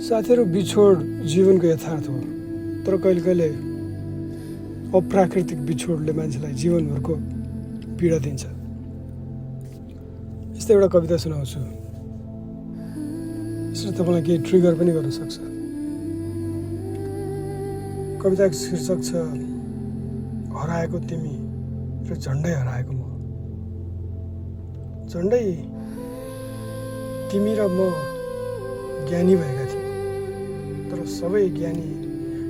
साथीहरू, बिछोड जीवनको यथार्थ हो, तर कहिले कहिले अप्राकृतिक बिछोडले मान्छेलाई जीवनभरको पीडा दिन्छ। यस्तै एउटा कविता सुनाउँछु, यसले तपाईँलाई केही ट्रिगर पनि गर्न सक्छ। कविताको शीर्षक छ हराएको तिमी र झन्डै हराएको म। झन्डै तिमी र म ज्ञानी भएका थियौँ, तर सबै ज्ञानी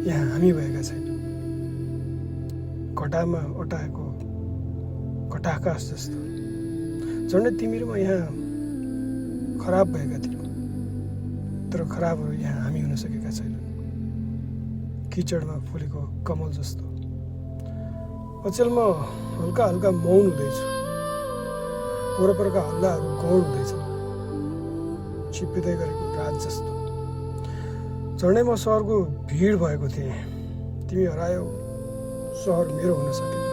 यहाँ हामी भएका छैनौँ। घटामा अटाएको घटाकाश जस्तो झन्डै तिमी र म यहाँ खराब भएका थियौँ, तर खराबहरू यहाँ हामी हुन सकेका छैनौँ। किचडमा फुलेको कमल जस्तो अचेल म हल्का हल्का मौन हुँदैछु। वरपरका हल्लाहरू गौण हुँदैछ, छिप्पिँदै गरेको रात जस्तो। झन्डै म सहरको भिड भएको थिएँ, तिमी हरायौ, सहर मेरो हुन सकेन।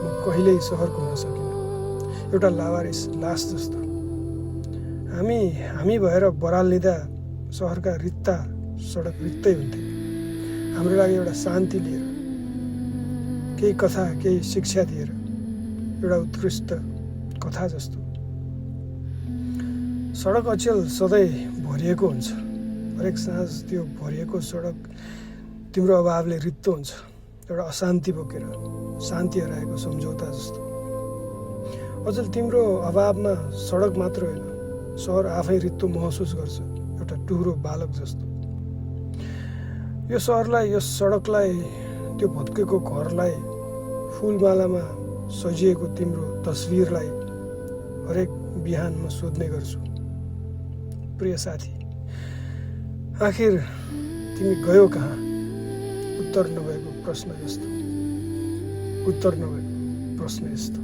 म कहिल्यै सहरको हुन सकिनँ, एउटा लावारिस लास जस्तो। हामी भएर बराल्लिँदा सहरका रित्ता सडक रित्तै हुन्थे। हाम्रो लागि एउटा शान्ति लिएर, केही कथा, केही शिक्षा दिएर, एउटा उत्कृष्ट कथा जस्तो। सडक अचेल सधैँ भरिएको हुन्छ। हरेक साँझ त्यो भरिएको सडक तिम्रो अभावले रित्तो हुन्छ, एउटा अशान्ति बोकेर, शान्ति हराएको सम्झौता जस्तो। अचेल तिम्रो अभावमा सडक मात्र होइन, सहर आफै रित्तो महसुस गर्छ, एउटा टुहुरो बालक जस्तो। यो सहरलाई, यो सडकलाई, त्यो भत्केको घरलाई, फुलमालामा सजिएको तिम्रो तस्विरलाई हरेक बिहान म सोध्ने गर्छु, प्रिय साथी, आखिर तिमी गयो कहाँ? उत्तर नभएको प्रश्न जस्तो, उत्तर नभएको प्रश्न यस्तो।